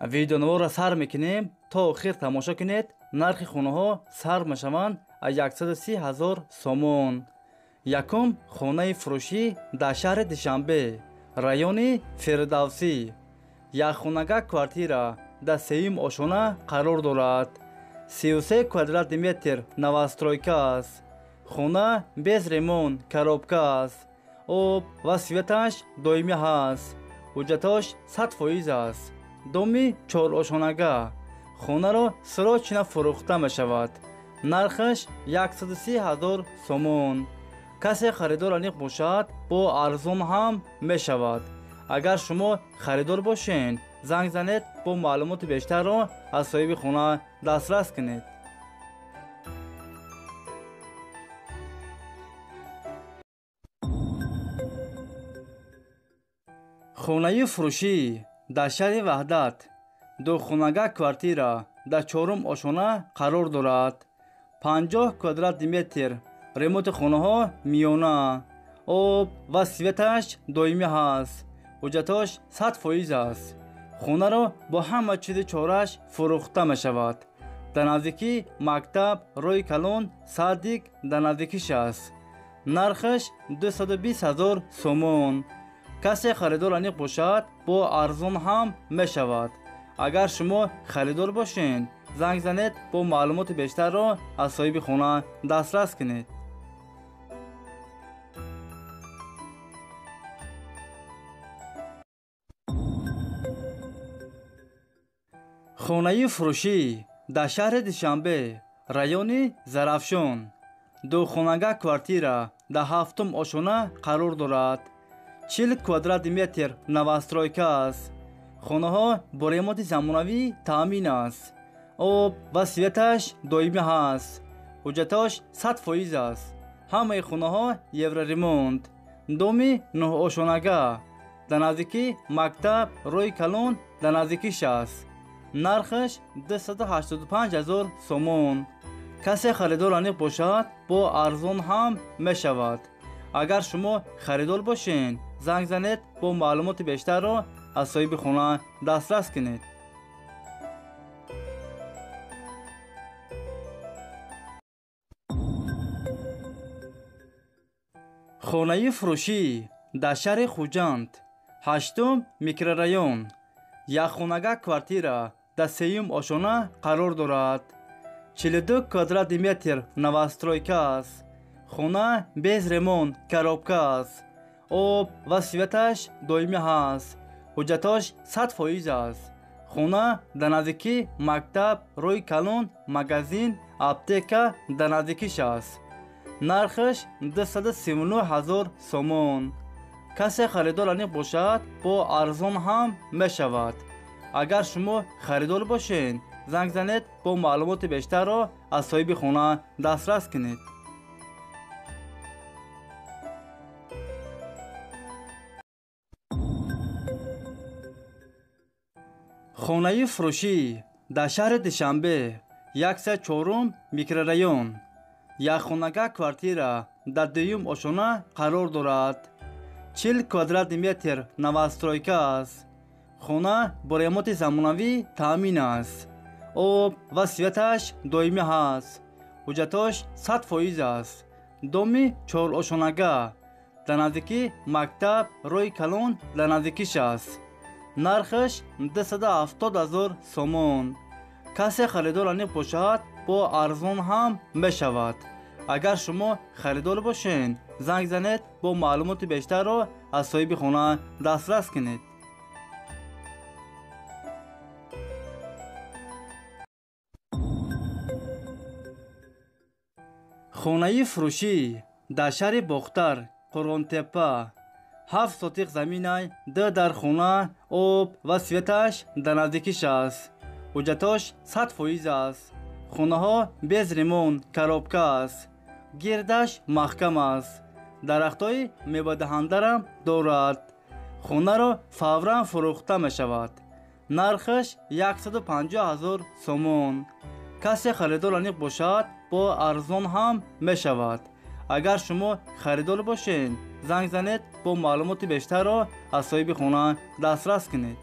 Видеоноворро сар мекунем, то охир тамошо кунед. Нархи хонаҳо сар мешаванд аз 130 ҳазор сомон. Якум хонаи фурӯшӣ дар шаҳри Душанбе, райони Фирдавсӣ. Якхонага квартира дар сеюм ошона қарор дорад. 33 квадратный метр новостройка аст. Хона без ремонт, коробка аст. Об ва светаш доимӣ ҳаст. Ҳуҷҷатош 100% аст. Доми чорошонага. Хонаро срочно фурӯхта мешавад. Нархаш 130 ҳазор сомон. Касе харидор аниқ бошад, бо арзон ҳам мешавад. Агар шумо харидор бошед, занг занед, бо маълумоти бештарро аз соҳиби хона дастрас кунед. Хонаи фурӯшӣ дар шаҳри Ваҳдат, духонага квартира дар чорум ошона қарор дорад. 50 квадратный метр, ремонти хонаҳо миёна, об ва светаш доимӣ ҳаст. Ҳуҷҷатош 100% аст. Хонаро бо ҳама чизи чораш фурӯхта мешавад. Дар наздикӣ мактаб, роҳи калон, садик дар наздикиш аст. Нархаш 220 ҳазор сомон. Касе харидор аниқ бошад, бо арзон ҳам мешавад. Агар шумо харидор бошед, занг занед, бо маълумоти бештарро аз соҳиби хона дастрас кунед. Хонаи фурӯшӣ дар шаҳри Душанбе, райони Зарафшон. Духонага квартира дар ҳафтум ошона қарор дорад. 40 квадратный метр новостройка аст. Хонаҳо бо ремонти замонавӣ таъмин аст. Об ва светаш доимӣ ҳаст. Ҳуҷҷатош 100% аст. Ҳамаи хонаҳо евроремонт. Доми нӯҳошонага. Дар наздикӣ мактаб, роҳи калон дар наздикиш аст. Нархаш 285 ҳазор сомон. Касе харидор аниқ бошад, бо арзон ҳам мешавад. Агар шумо харидор бошед, занг занед, бо маълумоти бештарро аз соҳиби хона дастрас кунед. Хонаи фурӯшӣ дар шаҳри Хуҷанд, ҳаштум микрорайон. Якхонага квартира дар сеюм ошона қарор дорад. 42 квадратный метр новостройка аст. Хона без ремонт, коробка аст. Об ва светаш доимӣ ҳаст. Ҳуҷҷатош 100% аст. Хона дар наздикӣ мактаб, роҳи калон, магазин, аптека дар наздикиш аст. Нархаш 239 ҳазор сомон. Касе харидор аниқ бошад, бо арзон ҳам мешавад. Агар шумо харидор бошед, занг занед, бо маълумоти бештарро аз соҳиби хона дастрас кунед. Хонаи фурӯшӣ дар шаҳри Душанбе, 104 микрорайон. Якхонага квартира дар дуюм ошона қарор дорад. 40 квадратный метр новостройка аст. Хона бо ремонти замонавӣ таъмин аст. Об ва светаш доимӣ ҳаст. Ҳуҷҷатош 100% аст. Доми чорошонага. Дар наздикӣ мактаб, роҳи калон дар наздикиш аст. Нархаш 270 ҳазор сомон. Касе харидор аниқ бошад, бо арзон ҳам мешавад. Агар шумо харидор бошед, занг занед, бо маълумоти бештарро аз соҳиби хона дастрас кунед. Хонаи фурӯшӣ дар шаҳри Бохтар, Қурғонтеппа. 7 сотиқ заминай, 2 дар хона, об ва светаш дар наздикиш аст. Ҳуҷҷатош 100% аст. Хонаҳо без ремонт, коробка аст. Гирдаш маҳкам аст. Дарахтҳои мевадаҳандарам дорад. Хонаро фавран фурӯхта мешавад. Нархаш 150 ҳазор сомон. Касе харидор аниқ бошад, бо арзон ҳам мешавад. Агар шумо харидор бошед, занг занед, бо маълумоти бештарро аз соҳиби хона дастрас кунед.